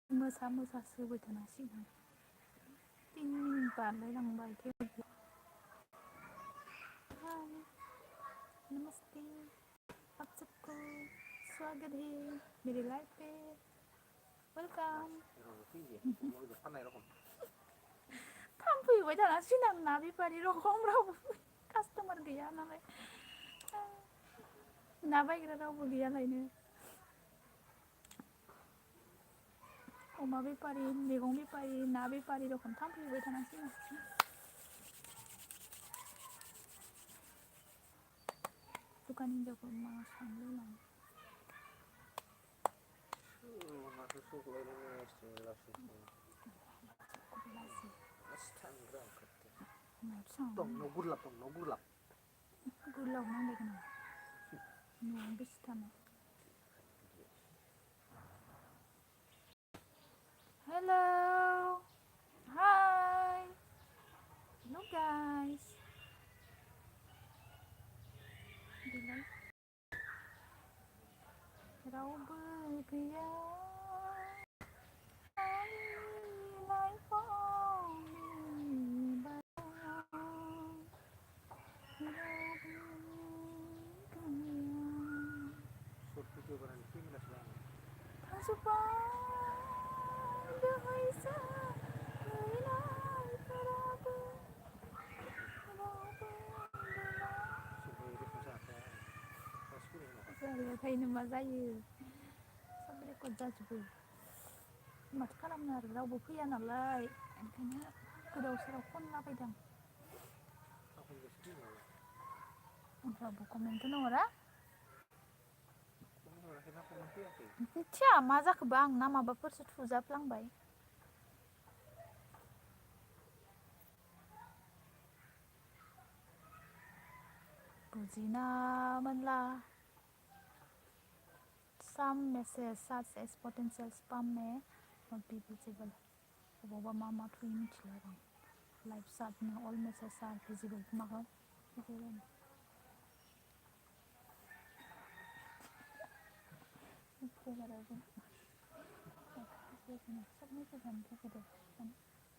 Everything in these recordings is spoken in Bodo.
मोसा होबाय थानांसिगोन 3 मिनिट बारलायलांबाय थेवबो हाय नमस्ते आप सबको स्वागत है मेरे लाइफ पे वेलकाम फानफैबाय थानांसिगोन आं ना बेफारि रखम रावबो कास्टमार गैया नालाय ना बायग्रा रावबो गैयालायनो अमा बेफारि मैगं बेफारि ना बेफारि रखम फानफैबाय थानांसिगोन दुखान हिन्जावखौ मा सानलायलां गुरलाव नांलायगोन आं न'आव बेसे थानो Hello Hi Hello guys रावबो गैया रायलायखायनो मा जायो सब रेकर्ड जाजोबो माथो खालामनो आरो रावबो फैया नालाय ओंखायनो गोदाव सोराव खनलाबायदों रावबो कमेन्टखौनो हरा मिथिया मा जाखोबा आं ना माबाफोरसो थुजाफ्लांबाय बुजिना मोनला Some messages such as potential spam may not be visible. अबावबा मा मा थुयो मिथिला आं live चाटनो all messages are visible माखौ सब मेसेजानो फैदो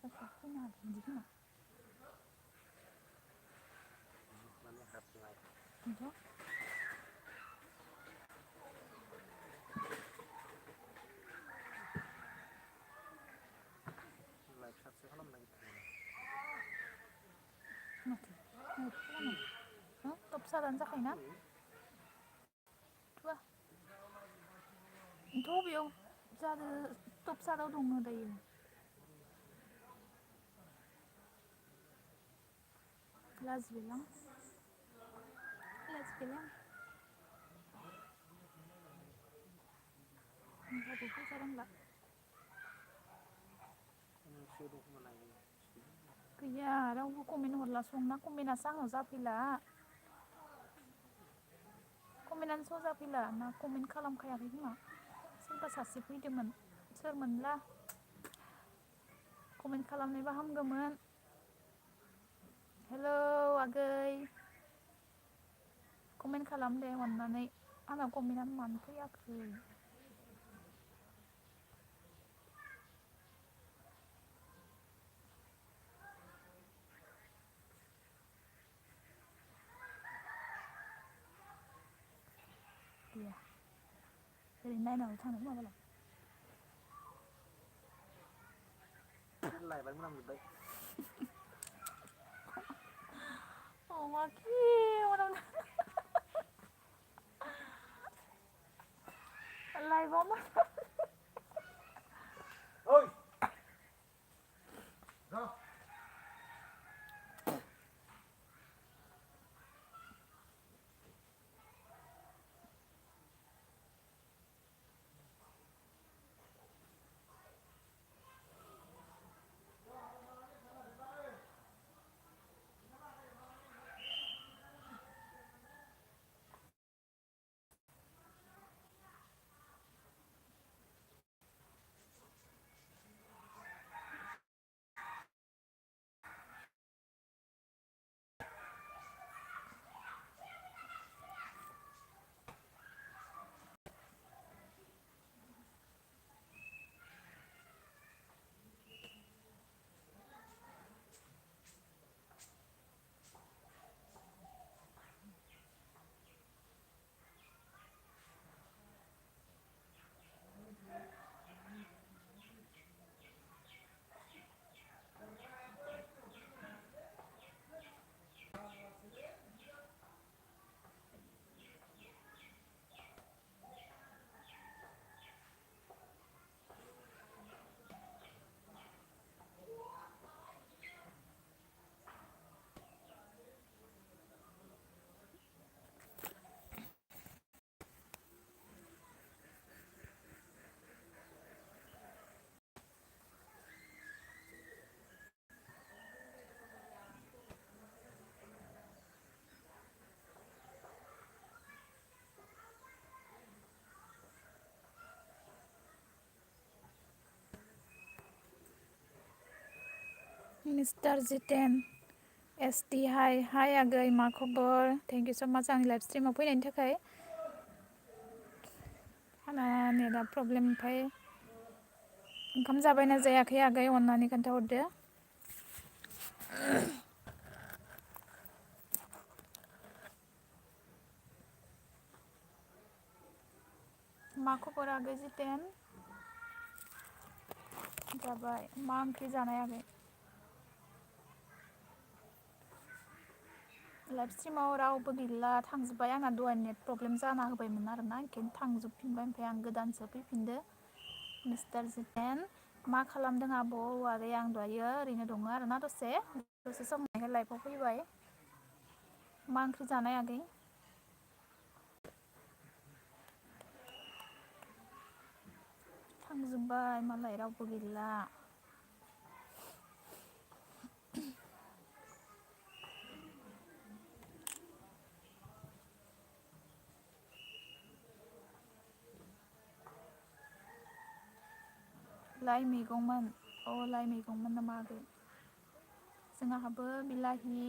गासैबो फैनो हागोन बिदि खोमा टप सारानो जाखायोना थुवा थ' बेयाव जादो टप साराव दङ दायो लाजिबायलां होनबाबो फैसा रोंला गैया रावबो कमेन्ट हरला संना कमेन्टआसो आंनाव जाफैला कमेन्टआनो स' जाफैला ना कमेन्ट खालामखायाखै खोमा सोरबा सासे फैदोंमोन सोरमोनला कमेन्ट खालामनायबा हामगौमोन हेलौ आगै कमेन्ट खालाम दे अननानै आंनाव कमेन्टआनो मानो फैयाखै गैया ओरैनो नायनानै थांनो माबालाय लाइभआनो नांजोब्बाय अमाखि लाइभआव मा मिस्टार जितेन SD हाय आगै मा खबर थेंक इउ स' माच आंनि लाइभ स्ट्रिमाव फैनायनि थाखाय आंना नेटआ प्रब्लेम ओमफ्राय ओंखाम जाबायना जायाखै आगै अननानै खोन्थाहरदो मा खबर आगै जितेन जाबाय मा ओंख्रि जानाय आगै लाइभ स्ट्रिमाव रावबो गैला थांजोब्बाय आंना दहाय नेट प्रब्लेम जाना होबायमोन आरोना बेखायनो थांजोबफिनबाय ओमफ्राय आं गोदानसो फैफिनदो मिस्टार जितेन मा खालामदों आब' आगै आं दायो ओरैनो दङ आरोना दसे समावहाय लाइभआव फैबाय मा ओंख्रि जानाय आगै थांजोब्बाय मालाय रावबो गैला लाइ मैगंमोन लाइ मैगंमोन नामा आगै जोंहाबो बिलाहि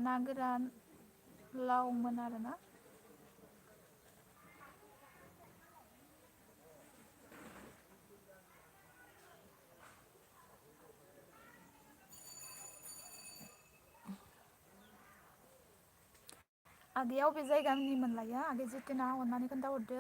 ना गोरान लावमोन आरोना आगैया अबे जायगानि मोनलायो आगै जितेना अननानै खोन्थाहरदो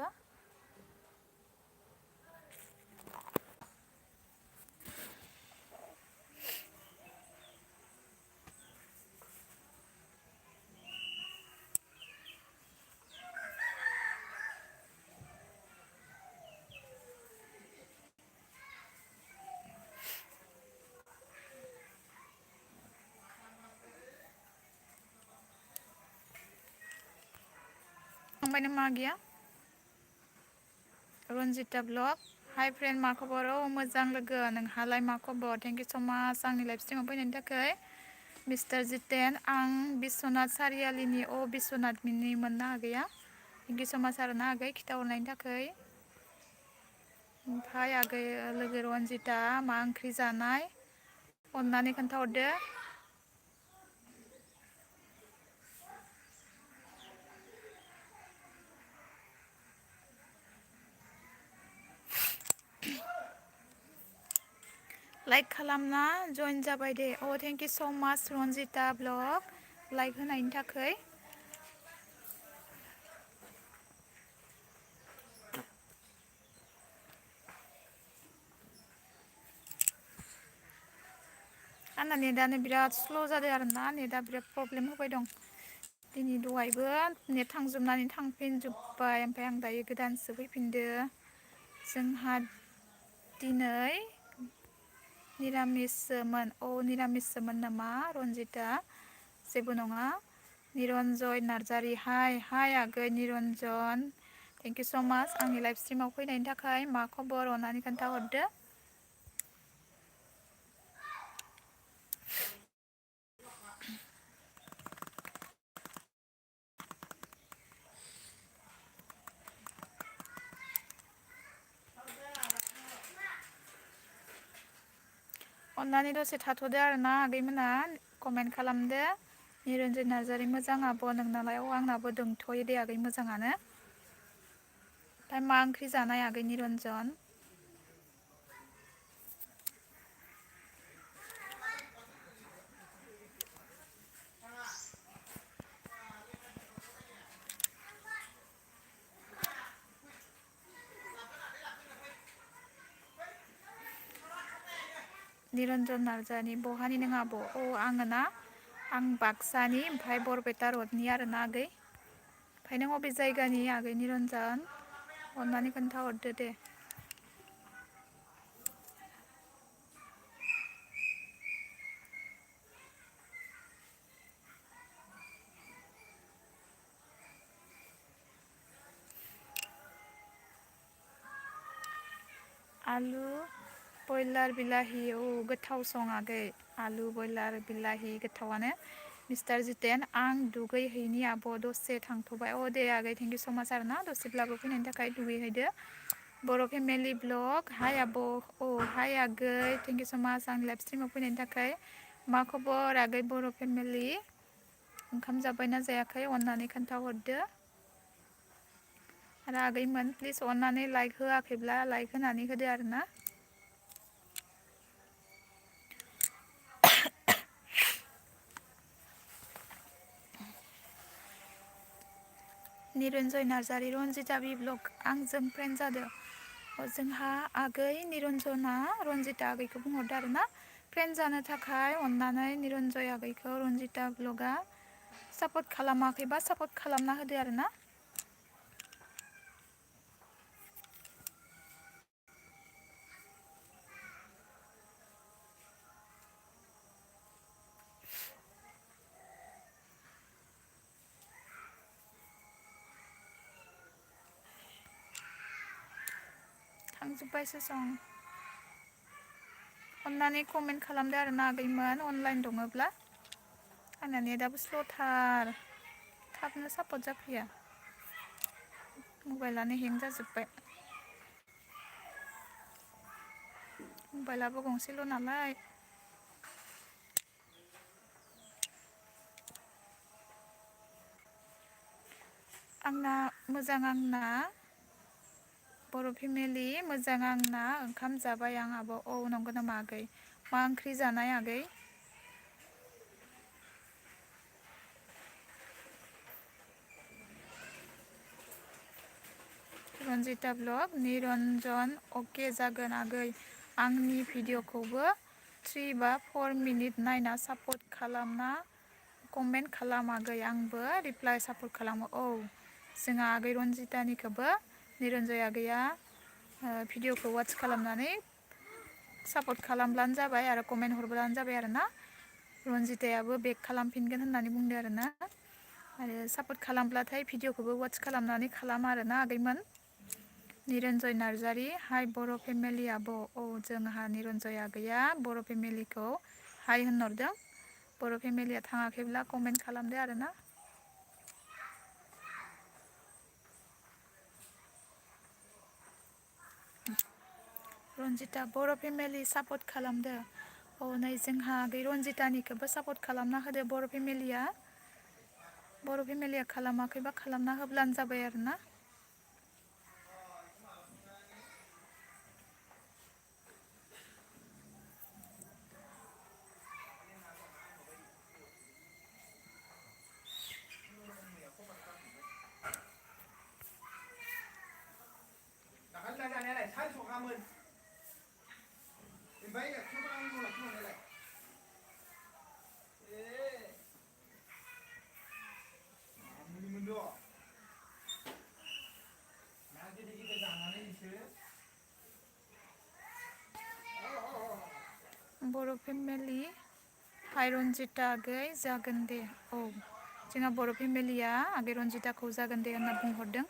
थांबाय नामा आगैया रन्जिता ब्लग हाय फ्रेन्ड मा खबर मोजां लोगो नोंहालाय मा खबर थेंक इउ स' माच आंनि लाइभ स्ट्रिमाव फैनायनि थाखाय मिस्टार जितेन आं बिस्वनाथ सारियालिनि बिस्वनाथनि मोनना आगैया थेंक इउ स' माच आरोना आगै खिथाहरनायनि थाखाय ओमफ्राय आगै लोगो रन्जिता मा ओंख्रि जानाय अननानै खोन्थाहरदो लाइक खालामना जइन जाबाय दे थेंक इउ स' माच रन्जिता ब्लग लाइक होनायनि थाखाय आंना नेटआनो बिराद स्ल' जादों आरोना नेटआ बिराद प्रब्लेम होबाय दं दिनै दहायबो नेट थांजोबनानै थांफिनजोब्बाय ओमफ्राय आं दायो गोदानसो फैफिनदो जोंहा दिनै निरामिससोमोन नामा रन्जिता जेबो नङा निरन्जय नार्जारि हाय आगै निरन्जन थेंक इउ स' माच आंनि लाइभ स्ट्रिमाव फैनायनि थाखाय मा खबर अननानै खोन्थाहरदो अननानै दसे थाथ'दो आरोना आगैमोना कमेन्ट खालामदो निरन्जय नार्जारि मोजां आब' नोंनालाय आंनाबो दंथ'यो दे आगै मोजाङानो ओमफ्राय मा ओंख्रि जानाय आगै निरन्जन निरन्जन नार्जारि बहानि नों आब' आङो ना आं बाक्सानि ओमफ्राय बरपेटा रडनि आरोना आगै ओमफ्राय नों अबे जायगानि आगै निरन्जन अननानै खोन्थाहरदो दे आलु बयलार बिलाहि गोथाव सं आगै आलु बयलार बिलाहि गोथावानो मिस्टार जितेन आं दुगैहैनि आब' दसे थांथ'बाय दे आगै थेंक इउ स' माच आरोना दसेब्लाबो फैनायनि थाखाय दुगैहैदो बर' फेमिलि ब्लग हाय आब' हाय आगै थेंक इउ स' माच आंनि लाइभ स्ट्रिमाव फैनायनि थाखाय मा खबर आगै बर' फेमिलि ओंखाम जाबायना जायाखै अननानै खोन्थाहरदो आरो आगैमोन प्लिज अननानै लाइक होआखैब्ला लाइक होनानै होदो आरो ना निरन्जय नार्जारि रनजिता बि ब्लग आंजों फ्रेन्ड जादों जोंहा आगै निरन्जना रनजिता आगैखौ बुंहरदो आरो ना फ्रेन्ड जानो थाखाय अननानै निरन्जय आगैखौ रनजिता ब्लगआ सापर्ट खालामाखैबा सापर्ट खालामना होदो आरो ना थांजोब्बायसो सं अननानै कमेन्ट खालामदो आरो ना आगैमोन अनलाइन दङब्ला आंना नेटाबो स्ल'थार थाबनो सापर्ट जाफैया मबाइलानो हें जाजोब्बाय मबाइलाबो गंसेल' नालाय आंना मोजां आंना बर' फेमिलि मोजां आंना ओंखाम जाबाय आं आब' औ नंगौ नामा आगै मा ओंख्रि जानाय आगै रनजिता ब्लग निरन्जन अके जागोन आगै आंनि भिडिअ'खौबो 3 बा 4 मिनिट नायना सापर्ट खालामना कमेन्ट खालाम आगै आंबो रिप्लाइ सापर्ट खालामो औ जोंहा आगै रनजितानिखौबो निरन्जय आगैया भिडिअ'खौ वाट्च खालामनानै सापर्ट खालामब्लानो जाबाय आरो कमेन्ट हरब्लानो जाबाय आरो ना रनजितायाबो बेक खालामफिनगोन होननानै बुंदो आरो ना आरो सापर्ट खालामब्लाथाय भिडिअ'खौबो वाट्च खालामनानै खालाम आरो ना आगैमोन निरन्जय नार्जारि हाय बर' फेमिलि आब' औ जोंहा निरन्जय आगैया बर' फेमिलिखौ हाय होनहरदों बर' फेमिलिया थाङाखैब्ला कमेन्ट खालामदो आरो ना रनजिता बर' फेमिलि सापर्ट खालामदो औ नै जोंहा आगै रनजितानिखौबो सापर्ट खालामना होदो बर' फेमिलिया खालामाखैबा खालामना होब्लानो जाबाय आरो ना बर' फेमिलि हाय रनजिता आगै जागोन दे औ जोंहा बर' फेमिलिया आगै रनजिताखौ जागोन दे होनना बुंहरदों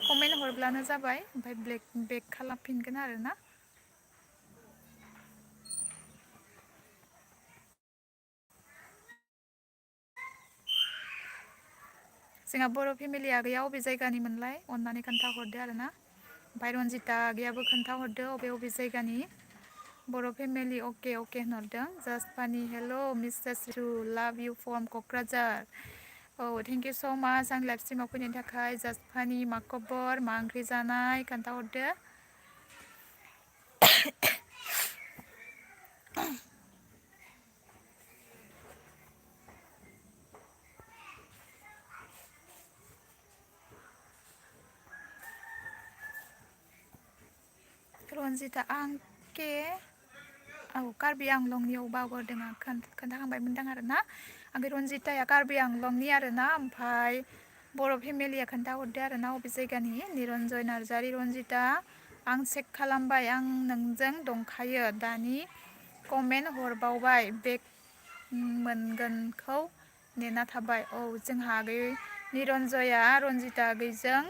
कमेन्ट हरब्लानो जाबाय ओमफ्राय बेक खालामफिनगोन आरो ना जोंहा बर' फेमिलि आगैया अबे जायगानि मोनलाय अननानै खोन्थाहरदो आरो ना ओमफ्राय रनजिता आगैयाबो खोन्थाहरदो अबे जायगानि बर' फेमिलि अके अके होनहरदों जास्ट फानि हेल' मिसेस रिजु लाभ इउ फ्रम क'क्राझार औ थेंक इउ स' माच आं लाइभ स्ट्रिमाव फैनायनि थाखाय जास्ट फानि मा खबर मा ओंख्रि जानाय खोन्थाहरदो रनजिता आं के औ कार्बि आंलंनियाव बावगारदों आं खोन्थाखांबायमोनदां आरो ना आगै रनजिताया कार्बि आंलंनि आरो ना ओमफ्राय बर' फेमिलिया खोन्थाहरदो आरो ना अबे जायगानि निरन्जय नार्जारि रनजिता आं चेक खालामबाय आं नोंजों दंखायो दानि कमेन्ट हरबावबाय बेक मोनगोनखौ नेना थाबाय औ जोंहा आगै निरन्जया रनजिता आगैजों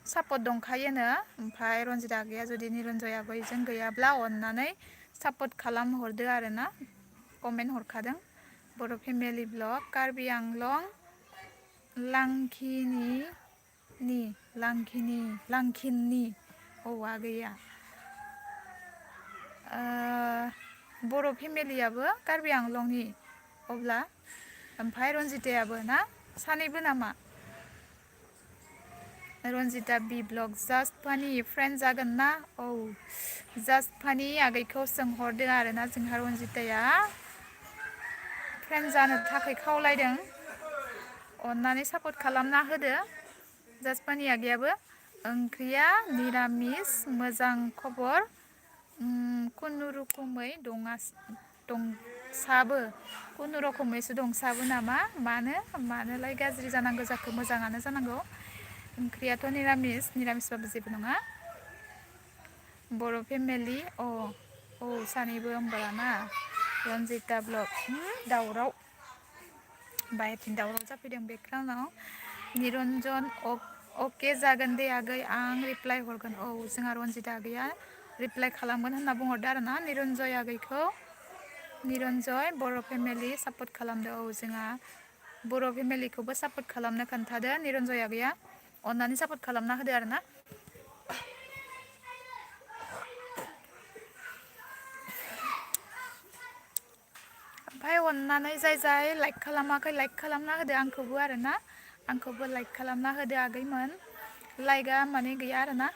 सापर्ट दंखायोनो ओमफ्राय रनजिता आगैया जुदि निरन्जय आगैजों गैयाब्ला अननानै सापर्ट खालामहरदो आरो ना कमेन्ट हरखादों बर' फेमिलि ब्लग कार्बि आंलं लांखिनि औ आगैया बर' फेमिलियाबो कार्बि आंलंनि अब्ला ओमफ्राय रनजितायाबो ना सानैबो नामा? रन्जिता बि ब्लग जास्ट फानि फ्रेन्ड जागोन ना? औ जास्ट फानि आगैखौ सोंहरदो आरोना जोंहा रन्जिताया फ्रेन्ड जानो थाखाय खावलायदों अननानै सापर्ट खालामना होदो जास्ट फानि आगैयाबो ओंख्रिया निरामिस मोजां खबर खुनुरुखुमै दंसाबो खुनुरुखुमैसो दंसाबो नामा मानोलाय गाज्रि जानांगौ जाखो मोजाङानो जानांगौ ओंख्रियाथ' निरामिसबाबो जेबो नङा बर' फेमिलि औ सानैबो होनबालाना रन्जिता ब्लग दावराव बाहेरथिं दावराव जाफैदों बेकग्राउन्डआव निरन्जन अके जागोन दे आगै आं रिप्लाय हरगोन औ जोंहा रन्जिता आगैया रिप्लाय खालामगोन होनना बुंहरदो आरोना निरन्जय आगैखौ निरन्जय बर' फेमिलि सापर्ट खालामदो औ जोंहा बर' फेमिलिखौबो सापर्ट खालामनो खोन्थादो निरन्जय आगैया अननानै सापर्ट खालामना होदो आरोना ओमफ्राय अननानै जाय लाइक खालामाखै लाइक खालामना होदो आंखौबो आरोना आंखौबो लाइक खालामना होदो आगैमोन लाइकआ माने गैया आरोना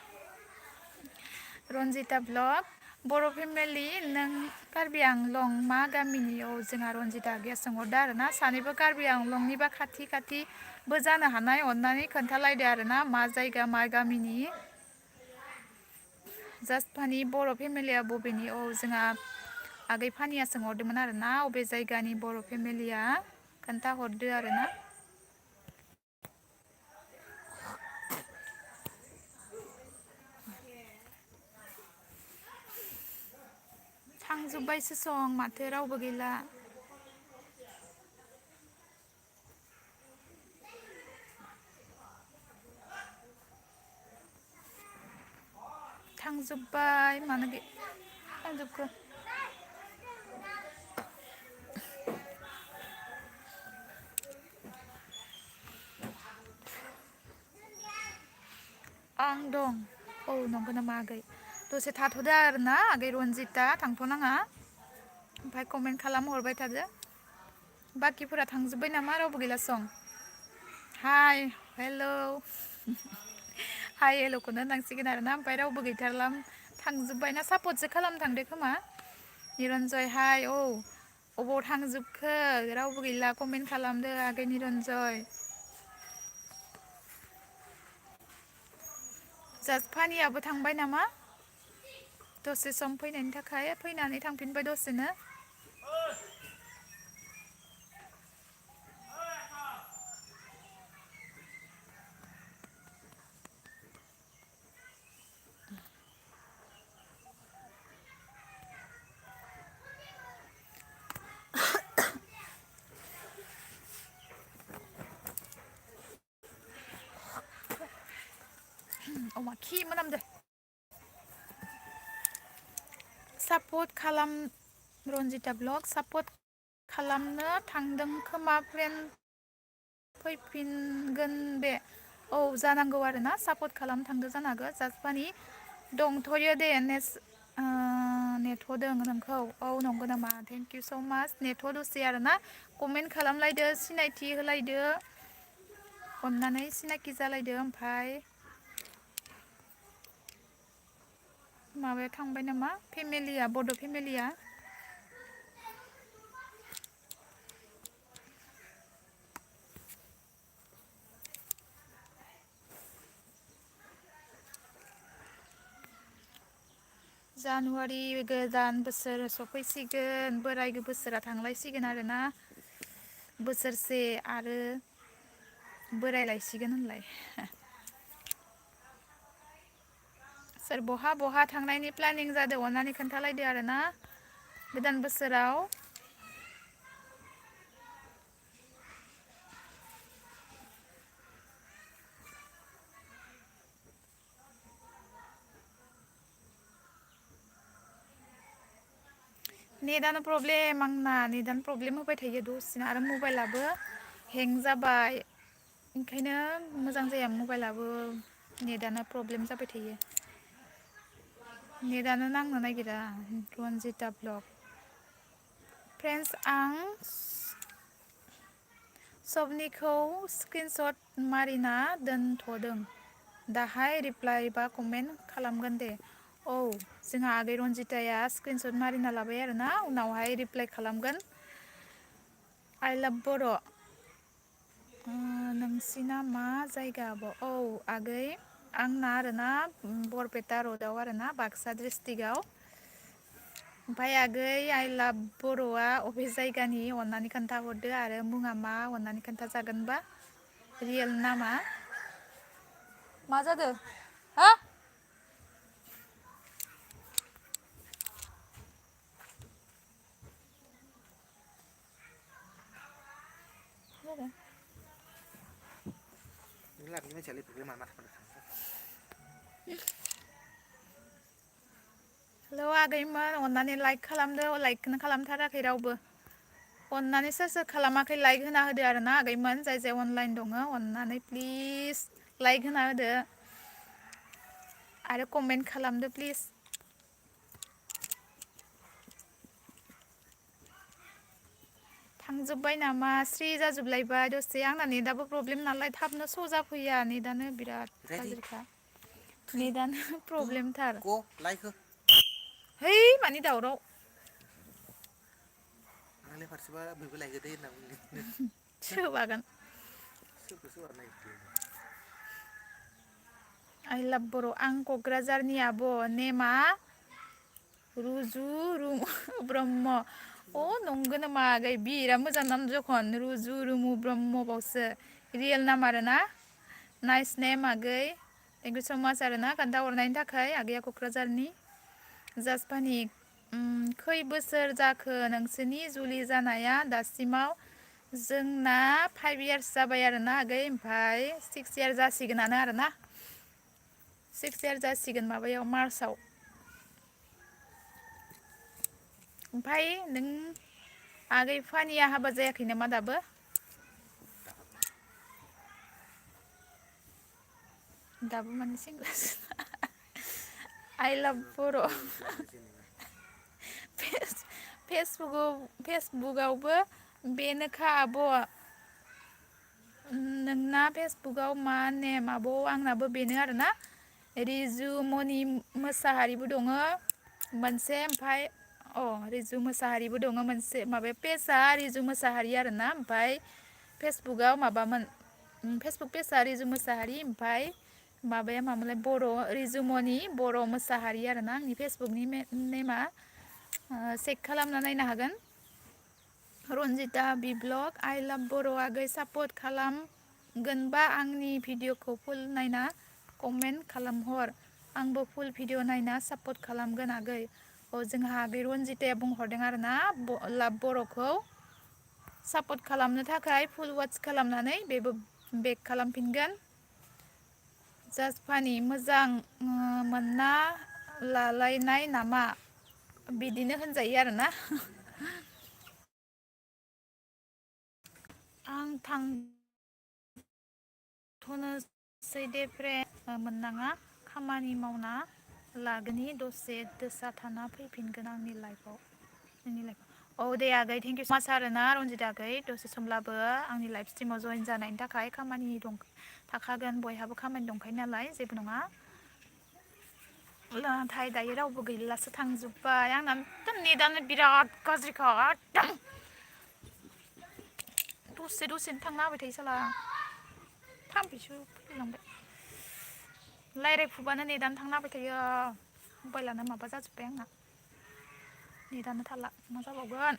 रन्जिता ब्लग बर' फेमिलि नों कार्बि आंलं मा गामिनियाव जोंहा रन्जिता आगैया सोंहरदो आरोना सानैबो कार्बि आंलंनिबा खाथिबो जानो हानाय अननानै खोन्थालायदो आरोना मा जायगा मा गामिनि जास्ट फानि बर' फेमिलिया बबेनि जोंहा आगै फानिया सोंहरदोंमोन आरोना अबे जायगानि बर' फेमिलिया खोन्थाहरदो आरोना थांजोब्बायसो सं माथो रावबो गैला थांजोब्बाय मानो थांजोबखो आं दं औ नंगौ नामा आगै दसे थाथ'दो आरोना आगै रन्जिता थांथ'नाङा ओमफ्राय कमेन्ट खालामहरबाय थादो बाखिफोरा थांजोब्बाय नामा रावबो गैला सं हाय हेल' हाय हेल'खौनो होननांसिगोन आरोना ओमफ्राय रावबो गैथारला थांजोब्बाय ना सापर्टसो खालामनो थांदो खोमा निरन्जय हाय औ अबाव थांजोबखो रावबो गैला कमेन्ट खालामदो आगै निरन्जय जास्ट फानियाबो थांबाय नामा दसे सम फैनायनि थाखाय फैनानै थांफिनबाय दसेनो अमा खि मोनामदो सापर्ट खालाम रन्जिता ब्लग सापर्ट खालामनो थांदों खोमा फ्रेन्ड फैफिनगोन बे औ जानांगौ आरोना सापर्ट खालामनो थांदो जानो हागौ जास्ट फानि दंथ'यो दे नेथ'दों नोंखौ औ नंगौ नामा थेंक इउ स' माच नेथ' दसे आरोना कमेन्ट खालामलायदो सिनायथि होलायदो अननानै सिनाखि जालायदो ओमफ्राय माबाया थांबाय नामा फेमिलिया बड' फेमिलिया जानुवारि गोदान बोसोर सफैसिगोन बोराइ बोसोरा थांलायसिगोन आरोना बोसोरसे आरो बोरायलायसिगोन होनलाय सोर बहा बहा थांनायनि प्लेनिं जादों अननानै खोन्थालायदो आरोना गोदान बोसोराव नेटानो प्रब्लेम आंना नेटानो प्रब्लेम होबाय थायो दसेनो आरो मबाइलाबो हें जाबाय ओंखायनो मोजां जाया मबाइलाबो नेटानो प्रब्लेम जाबाय थायो नेटानो नांनो नागिरा रन्जिता ब्लग फ्रेन्ड्स आं सबनिखौ स्क्रिनशट मारिना दोनथ'दों दाहाय रिप्लाइ बा कमेन्ट खालामगोन दे औ जोंहा आगै रनजिताया स्क्रिनशट मारिना लाबाय आरोना उनावहाय रिप्लाइ खालामगोन आइ लाभ बर' नोंसिना मा जायगा औ आगै आंना आरोना बरपेटा रडआव आरोना बाक्सा डिस्ट्रिक्टआव ओमफ्राय आगै आइ लाभ बर'आ अबे जायगानि अननानै खोन्थाहरदो आरो मुङा मा अननानै खोन्थाजागोनबा रियेल नामा मा जादों हा हेलौ आगैमोन अननानै लाइक खालामदो लाइकखौनो खालामथाराखै रावबो अननानै सोर सोर खालामाखै लाइक होना होदो आरोना आगैमोन जाय जाय अनलाइन दङ अननानै प्लिज लाइक होना होदो आरो कमेन्ट खालामदो प्लिज थांजोब्बाय नामा स्रि जाजोबलायबाय दसे आंना नेटआबो प्रब्लेम नालाय थाबनो श' जाफैया नेटआनो बिराद गाज्रिखा नेटआनो प्रब्लेमथार है मानि दावराव सोबागोन आइ लाभ बर' आं क'क्राझारनि आब' नेमा रुजु ब्रह्म अ नंगौ नामा आगै बिराद मोजां नाम जखन रुजु रुमु ब्रह्म बावसो रियेल नाम आरोना नाइस नेम आगै थेंक इउ स' माच आरोना खोन्थाहरनायनि थाखाय आगैया क'क्राझारनि जास्ट फानि खै बोसोर जाखो नोंसोरनि जुलि जानाया दासिमाव जोंना 5 years जाबाय आरोना आगै ओमफ्राय 6 year जासिगोनानो आरोना 6 year जासिगोन माबायाव मार्चआव ओमफ्राय नों आगै फानिया हाबा जायाखै नामा दाबो दाबो माने सेंग्रासो आइ लाभ बर' फेसबुकआवबो बेनोखा आब' नोंना फेसबुकआव मा नेम आब' आंनाबो बेनो आरोना रिजु मनि मोसाहारिबो दङ मोनसे ओमफ्राय रिजु मोसाहारिबो दङ मोनसे माबाया पेजआ रिजु मोसाहारि आरोना ओमफ्राय फेसबुकआव माबामोन फेसबुक पेजआ रिजु मोसाहारि ओमफ्राय माबाया मामोनलाय बर' रिजुमनि बर' मोसाहारि आरोना आंनि फेसबुकनि नेमा चेक खालामना नायनो हागोन रन्जिता बिब्लग आइ लाभ बर' आगै सापर्ट खालामगोनबा आंनि भिडिअखौ फुल नायना कमेन्ट खालामहर आंबो फुल भिडिअ नायना सापर्ट खालामगोन आगै जोंहा आगै रन्जिताया बुंहरदों आरोना लाभ बर'खौ सापर्ट खालामनो थाखाय फुल वाच खालामनानै बेबो बेक खालामफिनगोन जास्ट फानि मोजां मोनना लालायनाय नामा बिदिनो होनजायो आरोना आं थांथ'नोसै दे फ्रेन्ड मोननाङा खामानि मावना लागोनि दसे दोसा थाना फैफिनगोन आंनि लाइफआव औ दे आगै थेंक इउ माच आरोना रन्जिता आगै दसे समब्लाबो आंनि लाइफ स्ट्रिमाव जइन जानायनि थाखाय खामानि दं थाखागोन बयहाबो खामानि दंखायो नालाय जेबो नङा नाथाय दायो रावबो गैलासो थांजोब्बाय आंना नेटआनो बिराद गाज्रिखा एकदम दसेनो थांना होबाय थायो साला थाम्फैसो फैलायलांबाय रायज्लायफुबानो नेटआनो थांना होबाय थायो मबाइलानो माबा जाजोब्बाय आंना नेटआनो थाला मा जाबावगोन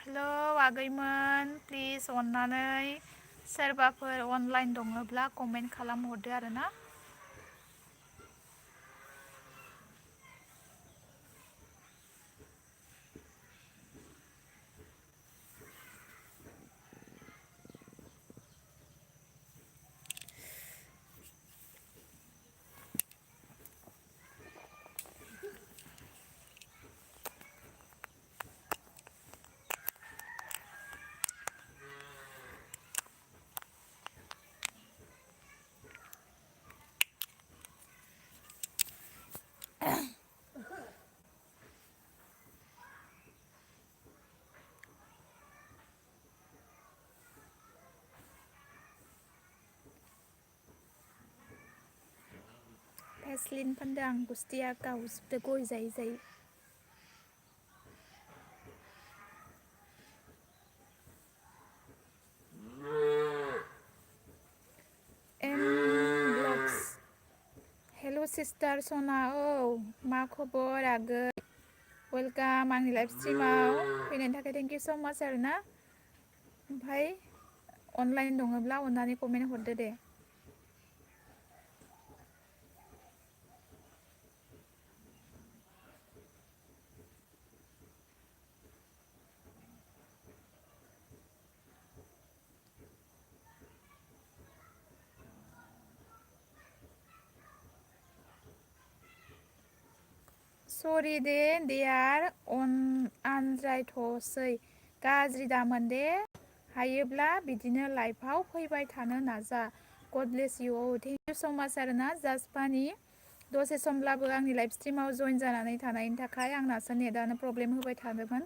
हेलौ आगैमोन प्लिज अननानै सोरबाफोर अनलाइन दङब्ला कमेन्ट खालामहरदो आरोना भेसलिन फोनदों आं गुस्थिया गावजोबदो गय जायै जायै एम ब्लग्स हेल' सिस्टार सना औ मा खबर आगै वेलकाम आंनि लाइफ स्ट्रिमाव फैनायनि थाखाय थेंक इउ स' माच आरोना ओमफ्राय अनलाइन दङब्ला अननानै कमेन्ट हरदो दे सरि दे देयार आनज्रायथ'सै गाज्रि दामोन दे हायोब्ला बिदिनो लाइफआव फैबाय थानो नाजा गड ब्लेस इउ औ थेंक इउ स' माच आरोना जास्ट फानि दसे समब्लाबो आंनि लाइफ स्ट्रिमाव जइन जानानै थानायनि थाखाय आंनासो नेटआनो प्रब्लेम होबाय थादोंमोन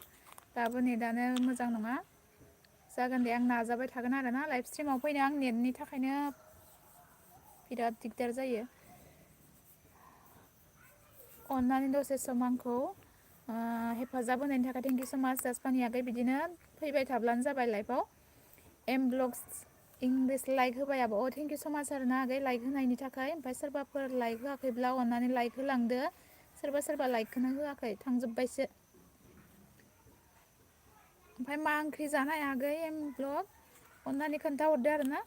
दाबो नेटआनो मोजां नङा जागोन दे आं नाजाबाय थागोन आरोना लाइफ स्ट्रिमाव फैनो आं नेटनि थाखायनो बिराद दिगदार जायो अननानै दसे सम आंखौ हेफाजाब होनायनि थाखाय थेंक इउ स' माच जासपानि आगै बिदिनो फैबाय थाब्लानो जाबाय लाइफआव एम ब्लग्स इंलिश लाइक होबाय आब' अ थेंक इउ स' माच आरोना आगै लाइक होनायनि थाखाय ओमफ्राय सोरबाफोर लाइक होआखैब्ला अननानै लाइक होलांदो सोरबा सोरबा लाइकखौनो होआखै थांजोब्बायसो ओमफ्राय मा ओंख्रि जानाय आगै एम ब्लग अननानै खोन्थाहरदो आरोना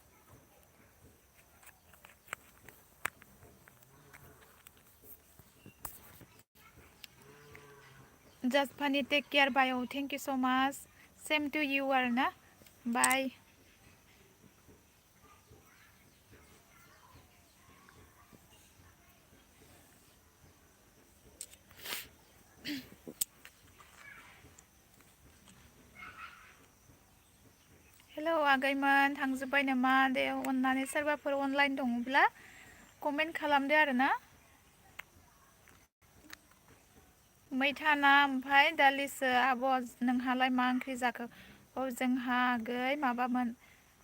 जास्ट फानि टेक केयार बाय औ थेंक इउ स' माच सेम टु इउ आरोना बाय हेलौ आगैमोन थांजोब्बाय नामा दे अननानै सोरबाफोर अनलाइन दङब्ला कमेन्ट खालामदो आरोना मैथा ना ओमफ्राय दालिसो आब' नोंहालाय मा ओंख्रि जाखो औ जोंहा आगै माबामोन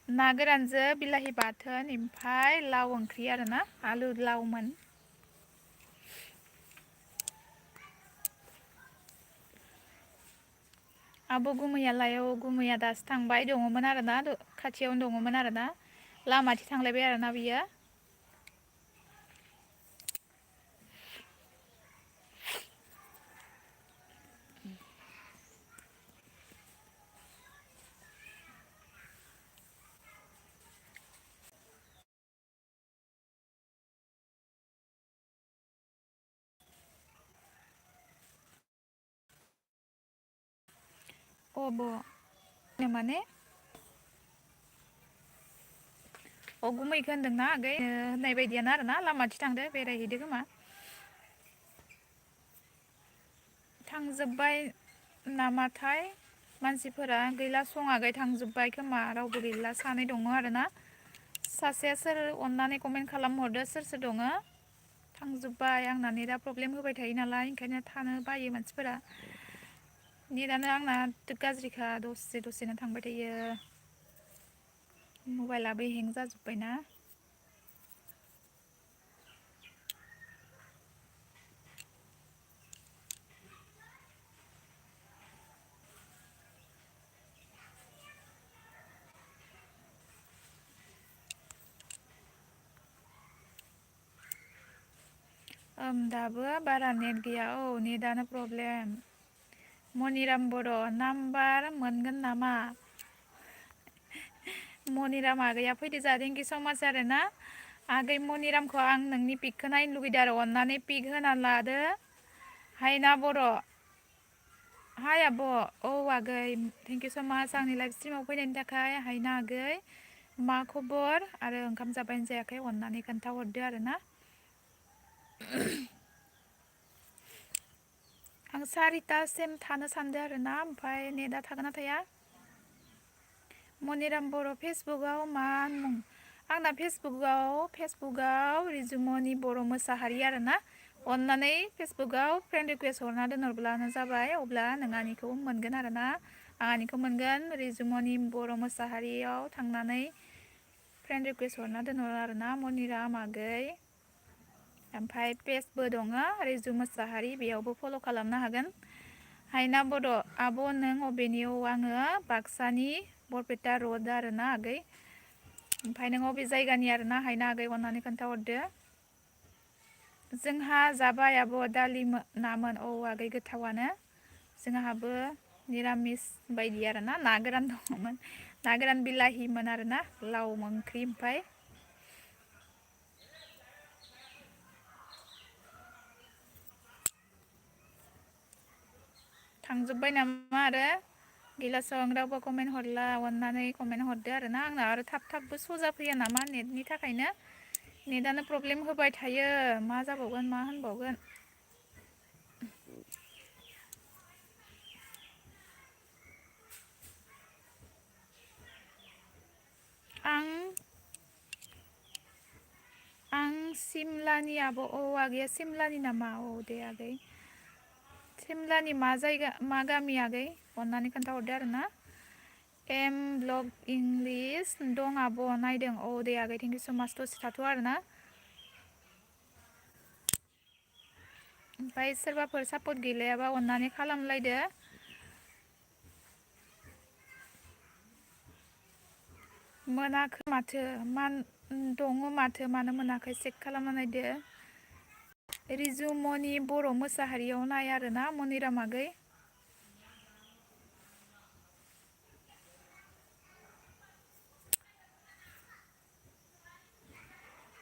ना गोरानजों बिलाहि बाथोन ओमफ्राय लाव ओंख्रि आरोना आलु लावमोन आब' गुमैयालाय गुमैया दासो थांबाय दङमोन आरोना खाथियावनो दङमोन आरोना लामाथिं थांलायबाय आरोना बियो माने अ गुमैखो होनदोंना आगै होननाय बायदियानो आरोना लामाथिं थांदो बेरायहैदो खोमा थांजोब्बाय नामाथाय मानसिफोरा गैला सङाखै थांजोब्बाय खोमा रावबो गैला सानै दङ आरोना सासेया सोर अननानै कमेन्ट खालामहरदो सोर सोर दङ थांजोब्बाय आंना नेटआ प्रब्लेम होबाय थायो नालाय ओंखायनो थानो बायो मानसिफोरा नेटआनो आंना गाज्रिखा दसे दसेनो थांबाय थायो मबाइलाबो हें जाजोब्बायना दाबो बारा नेट गैया औ नेटआनो प्रब्लेम मनिराम बर' नाम्बार मोनगोन नामा मनिराम आगैया फैदो जा थेंक इउ स' माच आरोना आगै मनिरामखौ आं नोंनि पिकखौ नायनो लुगैदों आरो अननानै पिक होना लादो हायना बर' हाय आब' औ आगै थेंक इउ स' माच आंनि लाइफ स्ट्रिमाव फैनायनि थाखाय हायना आगै मा खबर आरो ओंखाम जाबायना जायाखै अननानै खोन्थाहरदो आरोना आं सारिथासिम थानो सानदों आरोना ओमफ्राय नेटआ थागोन ना थाया मनिराम बर' फेसबुकआव मा मुं आंना फेसबुकआव रिजुमनि बर' मोसाहारि आरोना अननानै फेसबुकआव फ्रेन्ड रिकुवेस्ट हरना दोनहरब्लानो जाबाय अब्ला नोंहानिखौ मोनगोन आरोना आंहानिखौ मोनगोन रिजुमनि बर' मोसाहारियाव थांनानै फ्रेन्ड रिकुवेस्ट हरना दोनहर आरोना मनिराम आगै ओमफ्राय पेजबो दङ रिजु मोसाहारि, बेयावबो फल' खालामनो हागोन। हायना बड' आब' नों अबेनियाव? आङो बाक्सानि बरपेटा रड आरोना आगै। ओमफ्राय नों अबे जायगानि आरोना हायना आगै अननानै खोन्थाहरदो। जोंहा जाबाय आब' दालि नामोन। औ आगै गोथावानो। जोंहाबो निरामिस बायदि आरोना ना गोरान दङमोन, ना गोरान बिलाहिमोन आरोना लाव ओंख्रि। ओमफ्राय थांजोब्बाय नामा आरो गिलासाव रावबो कमेन्ट हरला, अननानै कमेन्ट हरदो आरोना। आंना आरो थाब थाबबो स'जा फैया नामा नेटनि थाखायनो, नेटआनो प्रब्लेम होबाय थायो। मा जाबावगोन मा होनबावगोन। आं सिमलानि आब'। औ आगैया सिमलानि नामा? औ दे आगै सिमलानि मा जायगा मा गामि आगै अननानै खोन्थाहरदो आरोना। एम ब्लग इंलिस दं आब' नायदों। औ दे आगै थेंकिउ स' माच। दसे थाथ' आरोना। ओमफ्राय सोरबाफोर सापर्ट गैलायाबा अननानै खालामलायदो। मोनाखै माथो दङ माथो, मानो मोनाखै चेक खालामना नायदो। रिजु मनि बर' मोसाहारियाव नाय आरोना मनिराम आगै।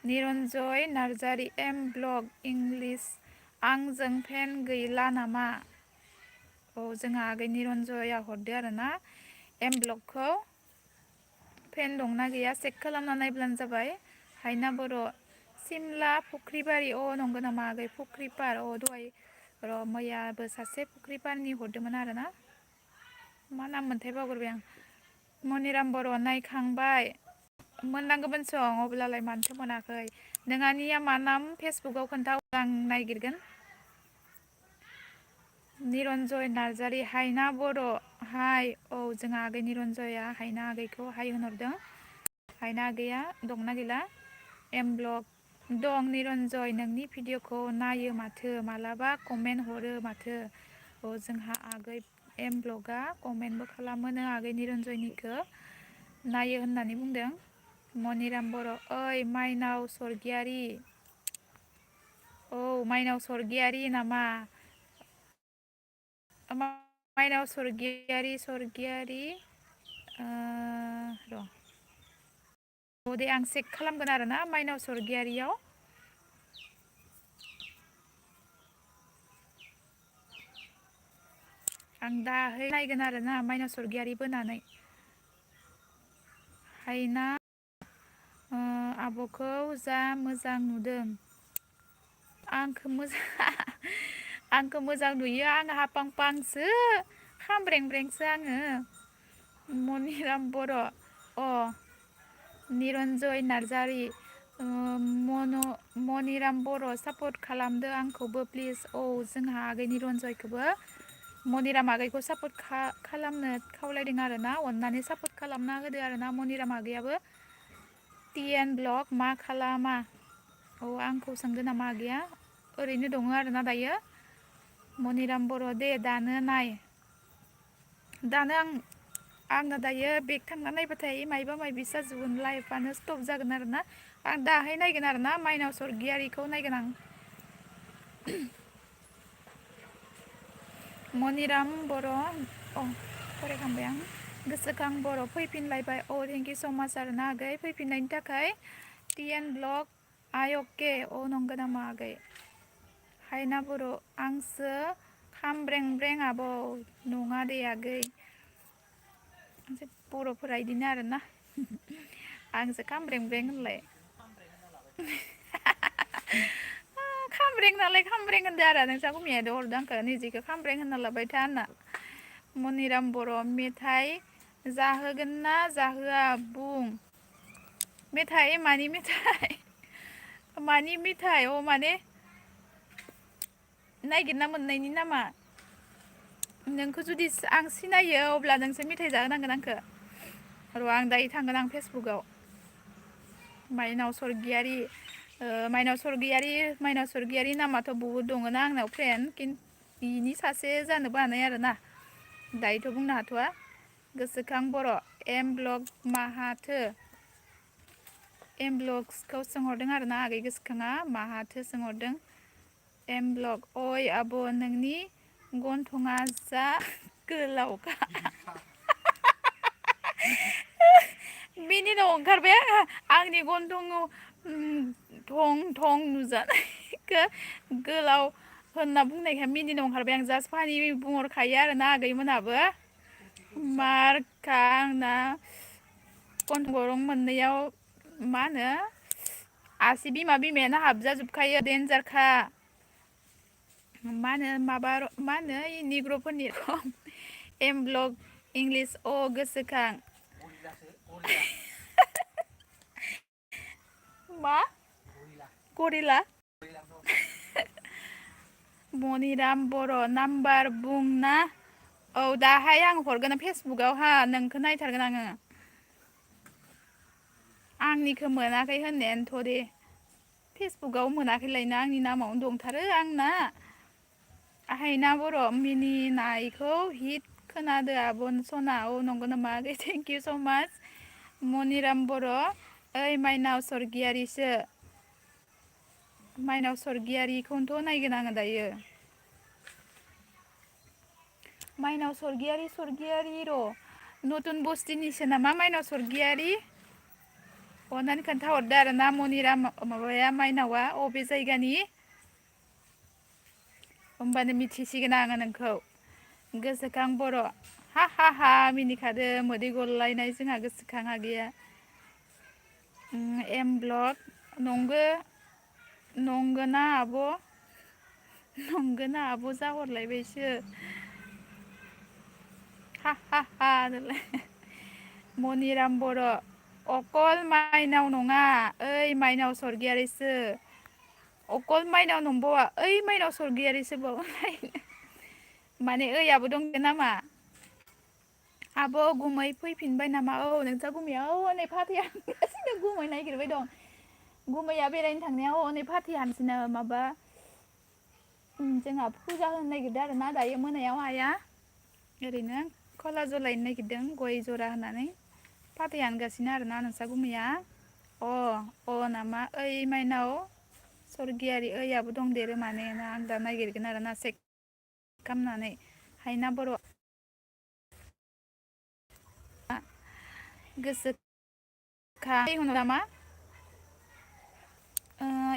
निरन्जय नार्जारि एम ब्लग इंलिस आंजों फेन गैला नामा? औ जोंहा आगै निरन्जया हरदो आरोना एम ब्लगखौ। फेन दंना गैया चेक खालामना नायब्लानो जाबाय। हायना बर' सिमला फुख्रिबारि। अ नंगौ नामा आगै फुख्रिपार? अ दहाय र' मैयाबो सासे फुख्रिपारनि हरदोंमोन आरोना। मा नाम मोनथाय बावगारबाय आं। मनिराम बर' नायखांबाय मोननांगौमोन सं, अब्लालाय मानोथो मोनाखै। नोंहानिया मा नाम फेसबुकाव खोन्था आं नायगिरगोन। निरन्जय नार्जारि हायना बर' हाय। औ जोंहा आगै निरन्जया हायना आगैखौ हाय होनहरदों। हायना आगैया दंना गैला? एम ब्लग दं निरन्जय, नोंनि भिडिअ'खौ नायो माथो, मालाबा कमेन्ट हरो माथो। अ जोंहा आगै एम ब्लगआ कमेन्टबो खालामोनो आगै निरन्जयनिखौ नायो होननानै बुंदों। मनिराम बर' ओइ माइनाव सरगियारि। औ माइनाव सरगियारि नामा? माइनाव सरगियारि र' औ दे आं चेक खालामगोन आरोना माइनाव सरगियारियाव। आं दाहाय नायगोन आरोना माइनाव सरगियारि बोनानै। हायना आब'खौ जा मोजां नुदों। आंखौ मोजां नुयो, आं हापां पांसो खामब्रेंब्रेंसो आङो। मनिराम बर' अ निरन्जय नार्जारि मनिराम बर' सापर्ट खालामदो आंखौबो प्लिज। औ जोंहा आगै निरन्जयखौबो मनिराम आगैखौ सापर्ट खालामनो खावलायदों आरोना। अननानै सापर्ट खालामना होदो आरोना मनिराम आगैयाबो। टि एन ब्लग मा खालामा? औ आंखौ सोंदो नामा आगैया? ओरैनो दङ आरोना दायो। मनिराम बर' दे दानो नाय। दानो आङो दायो बेग थांना नायबाथाय मायबा मायबि जाजोबगोन, लाइफआनो स्टप जागोन आरोना। आं दाहाय नायगोन आरोना माइनाव सरगियारिखौ नायगोन आं। मनिराम बर' अ फरायखांबाय आं। गोसोखां बर' फैफिनलायबाय। अ थेंकिउ स' माच आरोना आगै फैफिननायनि थाखाय। टि एन ब्लग आइ अके। अ नंगौ नामा आगै? हायना बर' आंसो खामब्रेंब्रें आब'। नङा दे आगै, बर'फोरा इदिनो आरोना आंसो खामब्रेंब्रें होनलाय। खामब्रें नालाय खामब्रें होनदो आरो नोंसा गुमैयादो हरदो आंखौ निजेखौ खामब्रें होनना लाबाय था होनना। मनिराम बर' मेथाइ जाहोगोन ना जाहोआ बुं? मेथाइ मानि मेथाइ? मानि मेथाइ? अ माने नायगिरना मोननायनि नामा? नोंखौ जुदि आं सिनायो अब्ला नोंसो मेथाइ जाहोनांगोन आंखौ। र' आं दायो थांगोन आं फेसबुकाव। माइनाव सरगियारि माइनाव सरगियारि नामाथ' बहुद दङना आंनाव फ्रेन्ड बिनि सासे जानोबो हानाय आरोना दायोथ' बुंनो हाथ'वा गोसोखां बर' एम ब्लग माहाथो एम ब्लग्सखौ सोंहरदों आरोना आगै गोसोखाङा माहाथो सोंहरदों एम ब्लग ओइ आब' नोंनि गन्थङा जा गोलावखा मिनिनो ओंखारबाय आंनि गन्थं थं नुजानायखौ गोलाव होनना बुंनायखाय मिनिनो ओंखारबाय आं जास्ट फानि बुंहरखायो आरोना आगैमोनहाबो मारखा आंना गन्थं गरं मोननैयाव मा होनो आसि बिमायानो हाबजाजोबखायो देन्जारखा मा होनो निग्र'फोरनि एम ब्लग इंलिस अ गोसोखां मा गरिला मनिराम बर' नाम्बार बुंना औ दाहाय आं हरगोन फेसबुकआवहा नोंखौ नायथारगोन आङो आंनिखौ मोनाखै होननायानोथ' दे फेसबुकाव मोनाखैलायनो आंनि नामावनो दंथारो आंना हायना बर' मिनिनायखौ हिट खोनादो आब' सना औ नंगौ नामा आगै थेंक इउ स' माच मनिराम बर' ओइ माइनाव सरगियारिसो माइनाव सरगियारिखौनोथ' नायगोन आङो दायो माइनाव सरगियारि र' नতুन बस्तिनिसो नामा माइनाव सरगियारि अननानै खोन्थाहरदो आरो ना मनिराम माबाया माइनावा अबे जायगानि होमबानो मिथिसिगोन आङो नोंखौ गोसोखां बर' हा मिनिखादो मोदै गलायनाय जोंहा गोसोखां आगैया एम ब्लग नंगोना आब' जाहरलायबायसो हा मनिराम बर' अकल माइनाव नङा ओइ माइनाव सरगियारिसो अकल माइनाव नंबावा ओइ माइनाव सरगियारिसोबाव माने ओइयाबो दं नामा आब' गुमै फैफिनबाय नामा औ नोंस्रा गुमैया हनै फाथैया हानगासिनो गुमै नागिरबाय दं गुमैया बेरायनो थांनायाव हनै फाथै हानसैनो माबा जोंहा फुजा होनो नागिरदों आरोना दायो मोनायाव आइया ओरैनो खला जलायनो नागिरदों गय जरा होनानै फाथै हानगासिनो आरोना नोंस्रा गुमैया अ नामा ओइ माइनाव सरगियारि ओइयाबो दंदेरो माने ना आं दा नागिरगोन आरोना चेक खालामनानै हायना बर' गोसोखां नामा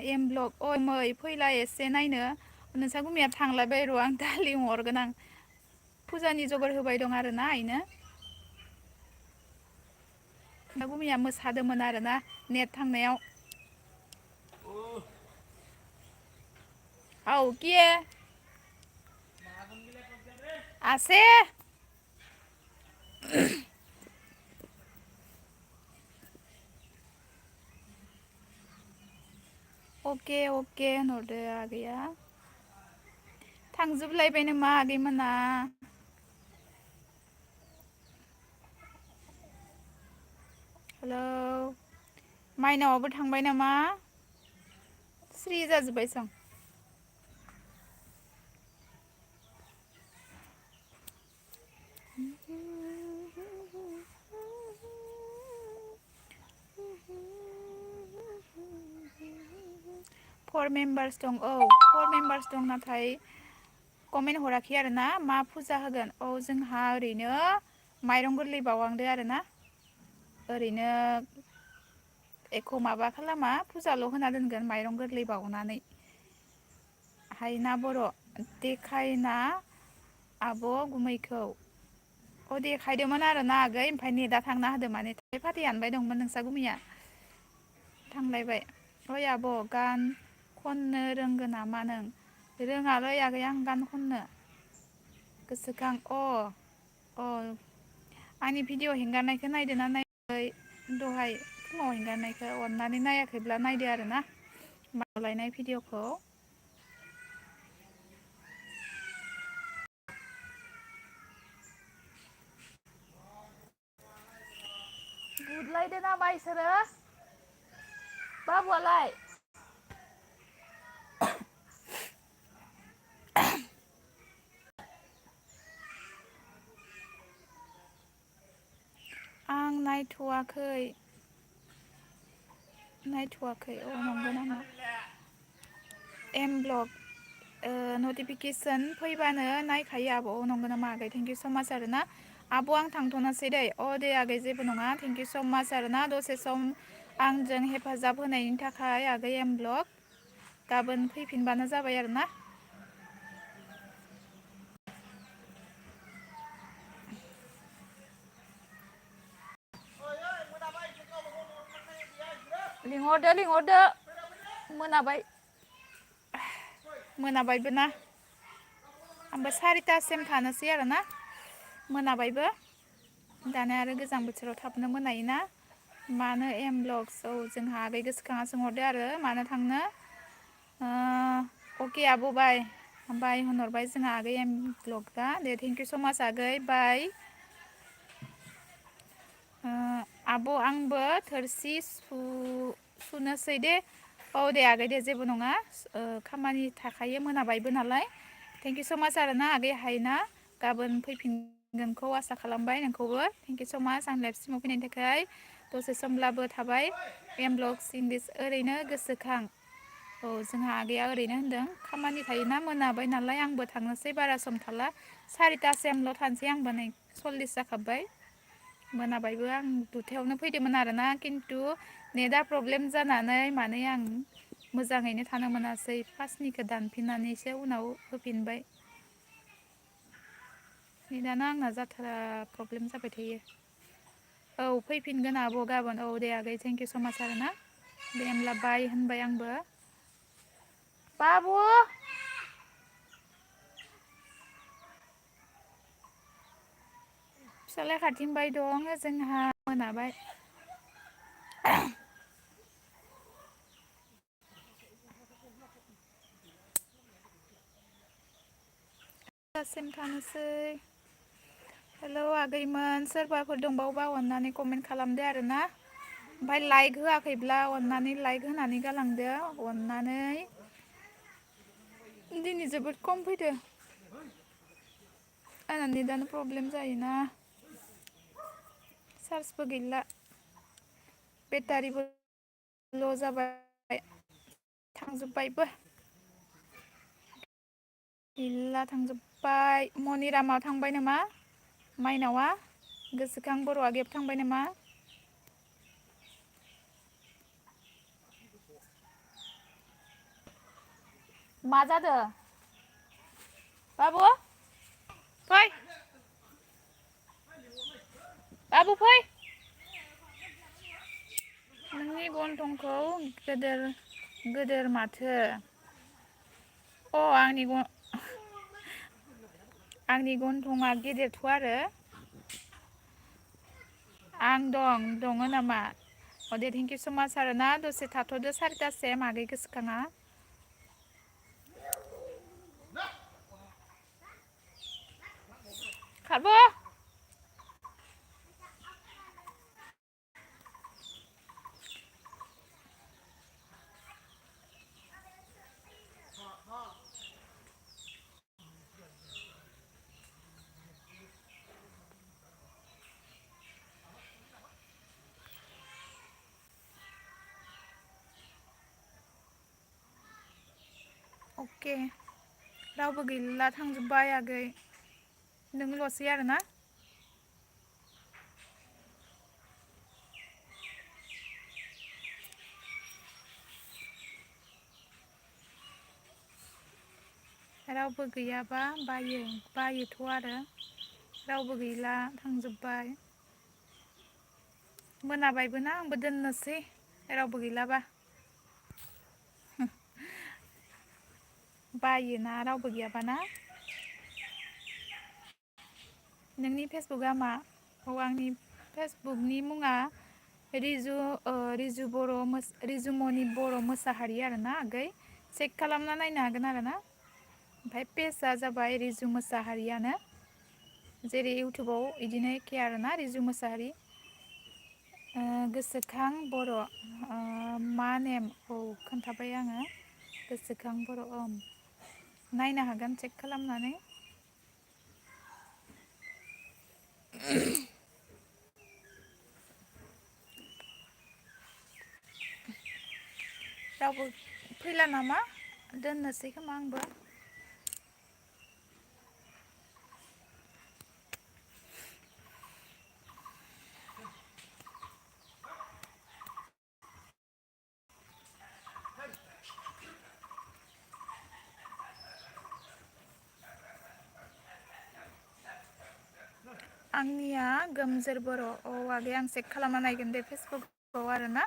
एम ब्लक अ मै फैला एसे नायनो नोंसा गुमैया थांलायबाय र' आं दा लिंहरगोन आं फुजानि जगार होबाय दं आरोना इनो नोंसा गुमैया मोसादोंमोन आरोना नेट थांनायाव आओ किए आसे अके होनहरदो आगैया थांजोबलायबाय नामा आगैमोना हेलौ माइनावआबो थांबाय नामा स्रि जाजोब्बाय सं फर मेम्बार्स दं फर मेम्बार्स दं नाथाय कमेन्ट हराखै आरोना मा फुजा होगोन जोंहा ओरैनो माइरं गोरलै बावहांदो आरोना ओरैनो एख' माबा खालामा फुजाल' होना दोनगोन माइरं गोरलै बावनानै हायना बर' देखायना आब' गुमैखौ देखायदोंमोन आरोना आगै ओमफ्राय नेदा थांना होदो माने फाथै हानबाय दंमोन नोंसा गुमैया थांलायबाय ओइ आब' गान खननो रोंगो नामा नों रोङालै आगै आं गान खननो गोसोखां आंनि भिडिअ' हेंगारनायखौ नायदोंना नायाखै दहाय फुङाव हेंगारनायखौ अननानै नायाखैब्ला नायदो आरोना मावलायनाय भिडिअ'खौ बुदलायदो नामा इसोरो बाबुआलाय नायथ'वाखै नायथ'वाखै अ नंगौ नामा एम ब्लक नटिफिकेसन फैबानो नायखायो आब' नंगौ नामा आगै थेंकिउ स माच आरो ना आब' आं थांथ'नोसै दै अ दे आगै जेबो नङा थेंकिउ स माच आरो ना दसे सम आंजों हेफाजाब होनायनि थाखाय आगै एम ब्लक गाबोन फैफिनबानो जाबाय आरो ना लिंहरदो मोनाबाय मोनाबायबो ना आंबो सारिथासिम थानोसै आरो ना मोनाबायबो दानिया आरो गोजां बोथोराव थाबनो मोनायोना मानो एम ब्लक औ जोंहा आगै गोसोखाङा सोंहरदो आरो मानो थांनो अके आब' बाय बाय होनहरबाय जोंहा आगै एम ब्लक दा दे थेंकिउ स माच आगै बाय आब' आंबो थोरसि सुनोसै दे औ दे आगै दे जेबो नङा खामानि थाखायो मोनाबायबो नालाय थेंकिउ स माच आरो ना आगै हायना गाबोन फैफिनगोनखौ आसा खालामबाय नोंखौबो थेंकिउ स माच आं लाइफसिमाव फैनायनि थाखाय दसे समब्लाबो थाबाय एम ब्लक इंलिस ओरैनो गोसोखां औ जोंहा आगैया ओरैनो होनदों खामानि थायोना मोनाबाय नालाय आंबो थांनोसै बारा सम थाला सारिथासिमल' थानोसै आंबो नै 40 जाखाबाय मोनाबायबो आं दुथायावनो फैदोंमोन आरोना खिन्थु नेटआ प्रब्लेम जानानै माने आं मोजाङैनो थानो मोनासै फार्स्टनिखौ दानफिननानैसो उनाव होफिनबाय नेटानो आंना जाथारा प्रब्लेम जाबाय थायो औ फैफिनगोन आब' गाबोन औ दे आगै थेंकिउ स माच आरो ना दे होमब्ला बाय होनबाय आंबो बाबु फिसालाया खारथिंबाय दं जोंहा मोनाबाय दासिम थानोसै हेलौ आगैमोन सोरबाफोर दंबावोबा अननानै कमेन्ट खालामदो आरोना ओमफ्राय लाइक होआखैब्ला अननानै लाइक होनानै गालांदो अननानै दिनै जोबोद खम फैदो आंना नेटानो प्रब्लेम जायोना चार्जबो गैला बेटारिबो ल' जाबाय थांजोब्बायबो गैला थांजोब्बाय मनिरामाव थांबाय नामा माइनावआ गोसोखां बर' आगैयाबो थांबाय नामा मा जादो बाबु फै बाबु फै नोंनि गन्थंखौ गेदेर गोदोर माथो अ आंनि गन्थंआ गेदेरथ' आरो आं दङ नामा अ दे थेंकिउ स माच आरो ना दसे थाथ'दो सारिथासिम आगै गोसोखाङा खारबो अके रावबो गैला थांजोब्बाय आगै नोंल'सै आरोना रावबो गैयाबा बायोथ' आरो रावबो गैला थांजोब्बाय मोनाबायबो ना आंबो दोननोसै रावबो गैलाबा बायोना रावबो गैयाबाना नोंनि फेसबुकआ मा औ आंनि फेसबुकनि मुङा रिजुमनि बर' मोसाहारि आरोना आगै चेक खालामना नायनो हागोन आरो ना ओमफ्राय पेजआ जाबाय रिजु मोसाहारियानो जेरै इउटुबाव बिदिनो एखे आरोना रिजु मोसाहारि गोसोखां बर' मा नेम औ खोन्थाबाय आङो गोसोखां बर' नायनो हागोन चेक खालामनानै रावबो फैला नामा दोननोसै खोमा आंबो आंनिया गोमजोर बर' औ आगै आं चेक खालामना नायगोन दे फेसबुकआव आरोना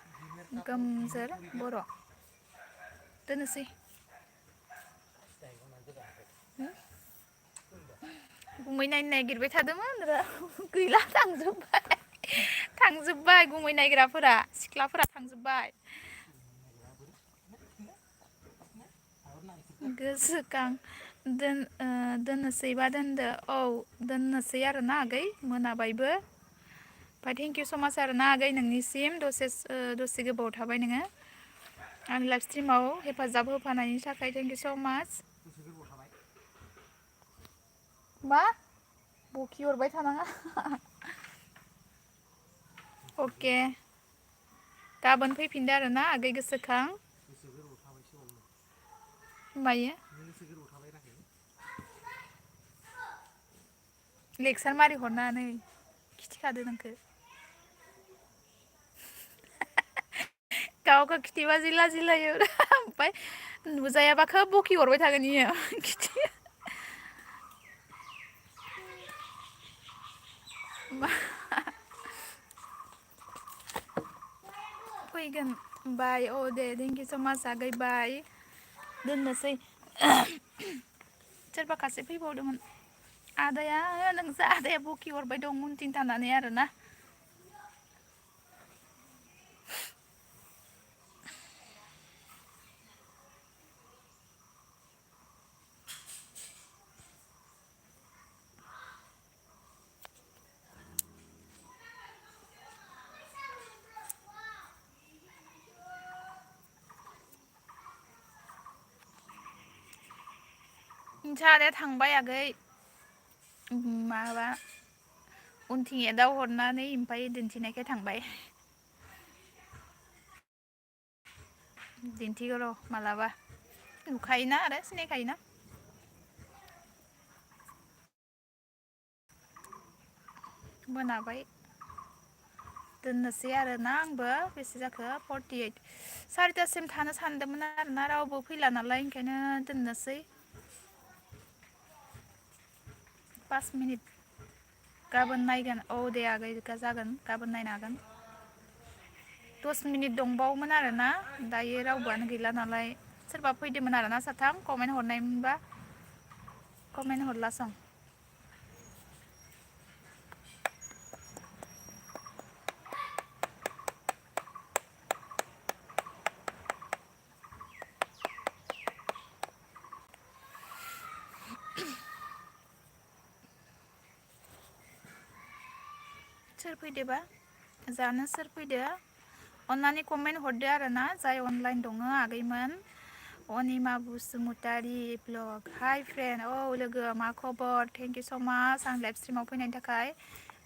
गोमजोर बर' दोननोसै गुमै नायनो नागिरबाय थादोंमोन र' गैला थांजोब्बाय गुमै नायग्राफोरा सिख्लाफोरा थांजोब्बाय गोसोखां दोननोसैबा दोनदो औ दोननोसै आरोना आगै मोनाबायबो ओमफ्राय थेंकिउ स माच आरोना आगै नोंनिसिम दसे गोबाव थाबाय नोङो आंनि लाइभ स्ट्रिमाव हेफाजाब होफानायनि थाखाय थेंकिउ स माच मा बखि हरबाय थानाङा अके गाबोन फैफिनदो आरोना आगै गोसोखां मायो लेक्सार मारि हरनानै खिथिखादो नोंखौ गावखौ खिथिबा जि लाजिलायो ओमफ्राय नुजायाबा खोब बखि हरबाय थागोन इयो खिथि फैगोन बाय औ दे थेंकिउ स माच आगै बाय दोननोसै सोरबा खासे फैबावदोंमोन आदाया नोंसो आदाया बखि हरबाय दं उनथिं थानानै आरोना नोंसा आदाया थांबाय आगै माबा उनथिं एदाव हरनानै ओमफ्राय दिन्थिनायखाय थांबाय दिन्थिग र' मालाबा नुखायोना आरो सिनायखायोना मोनाबाय दोननोसै आरोना आंबो बेसे जाखो 48 सारिथासिम थानो सानदोंमोन आरोना रावबो फैला नालाय ओंखायनो दोननोसै 5 मिनिट गाबोन नायगोन औ दे आगै जागोन गाबोन नायनो हागोन 10 मिनिट दंबावोमोन आरोना दायो रावबोआनो गैला नालाय सोरबा फैदोंमोन आरोना साथाम कमेन्ट हरनायमोनबा कमेन्ट हरलासं सोर फैदोबा जानो सोर फैदो अन्नानै कमेन्ट हरदो आरोना जाय अनलाइन दङ आगैमोन अनिमा बसुमतारी ब्लग हाय फ्रेन्ड औ लोगो मा खबर थेंकिउ स माच आं लाइभ स्ट्रिमाव फैनायनि थाखाय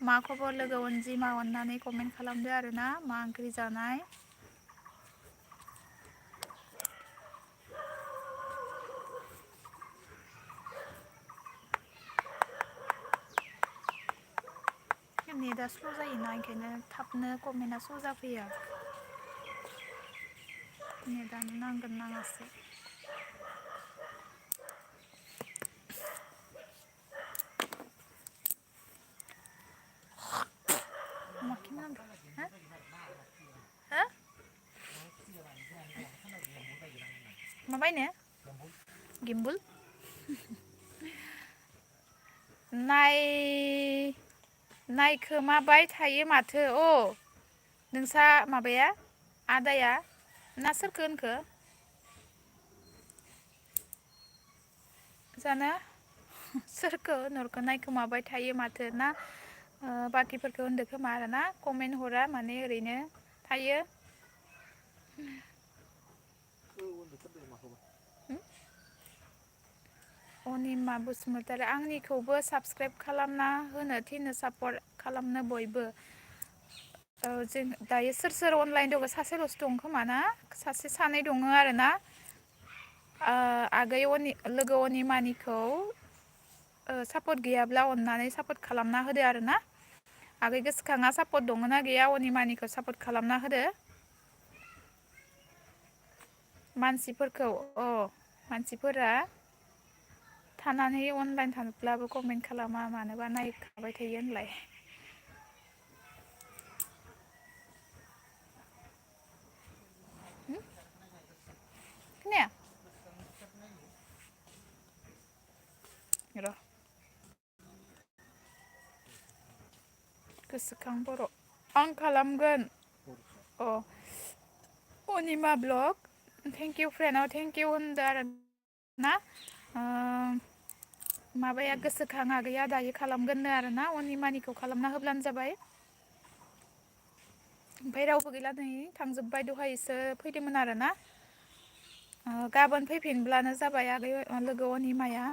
मा खबर लोगो अनजिमा अननानै कमेन्ट खालामदो आरोना मा ओंख्रि जानाय नेटआ स्ल' जायोना ओंखायनो थाबनो कमेन्टआ श' जाफैया नेटआनो नांगोन नाङासो हो मा बायनो गिम्बुल नायखोमाबाय थायो माथो अ नोंसा माबाया आदाया ना सोरखो होनखो जानो सोरखौ होनहरखो नायखोमाबाय थायो माथो ना बाखिफोरखौ होनदो खोमा आरोना कमेन्ट हरा माने ओरैनो थायो अनिमा बसुमतारी आंनिखौबो साबसक्राइब खालामना होनो थिनो सापर्ट खालामनो बयबो औ जों दायो सोर सोर अनलाइन दङ सासेल'सो दं खोमा ना सासे सानै दङ आरोना आगै लोगो अनिमानिखौ सापर्ट गैयाब्ला अननानै सापर्ट खालामना होदो आरो ना आगै गोसोखाङा सापर्ट दङ ना गैया अनिमानिखौ सापर्ट खालामना होदो मानसिफोरखौ मानसिफोरा थानानै अनलाइन थाब्लाबो कमेन्ट खालामा मानोबा नायखाबाय थायो होनलाय खोनाया र' गोसोखां बर' आं खालामगोन uh Anima vlog thank you फ्रेन्डआव थेंक इउ होनदो आरो ना माबाया गोसोखाङा गैया दायो खालामगोननो आरोना अनिमानिखौ खालामना होब्लानो जाबाय ओमफ्राय रावबो गैला नै थांजोब्बाय दहायसो फैदोंमोन आरोना गाबोन फैफिनब्लानो जाबाय आगै लोगो अनिमाया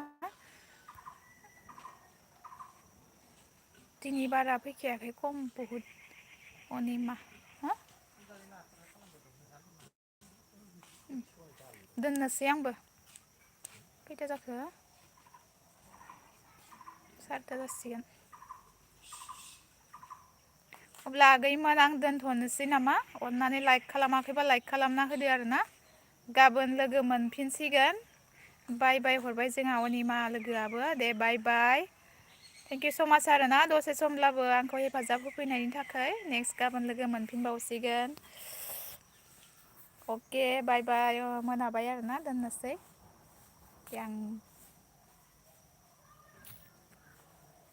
दिनै बारा फैखायाखै खम बहुद अनिमा हा दोननोसै आंबो खैथा जाखो सारिथा जासिगोन अब्ला आगैमोन आं दोनथ'नोसै नामा अननानै लाइक खालामाखैबा लाइक खालामना होदो आरो ना गाबोन लोगो मोनफिनसिगोन बाय बाय हरबाय जोंहा अनिमा लोगोआबो दे बाय बाय थेंक इउ स' माच आरोना दसे समब्लाबो आंखौ हेफाजाब होफैनायनि थाखाय नेक्स्ट गाबोन लोगो मोनफिनबावसिगोन अके बाय बाय मोनाबाय आरोना दोननोसै आं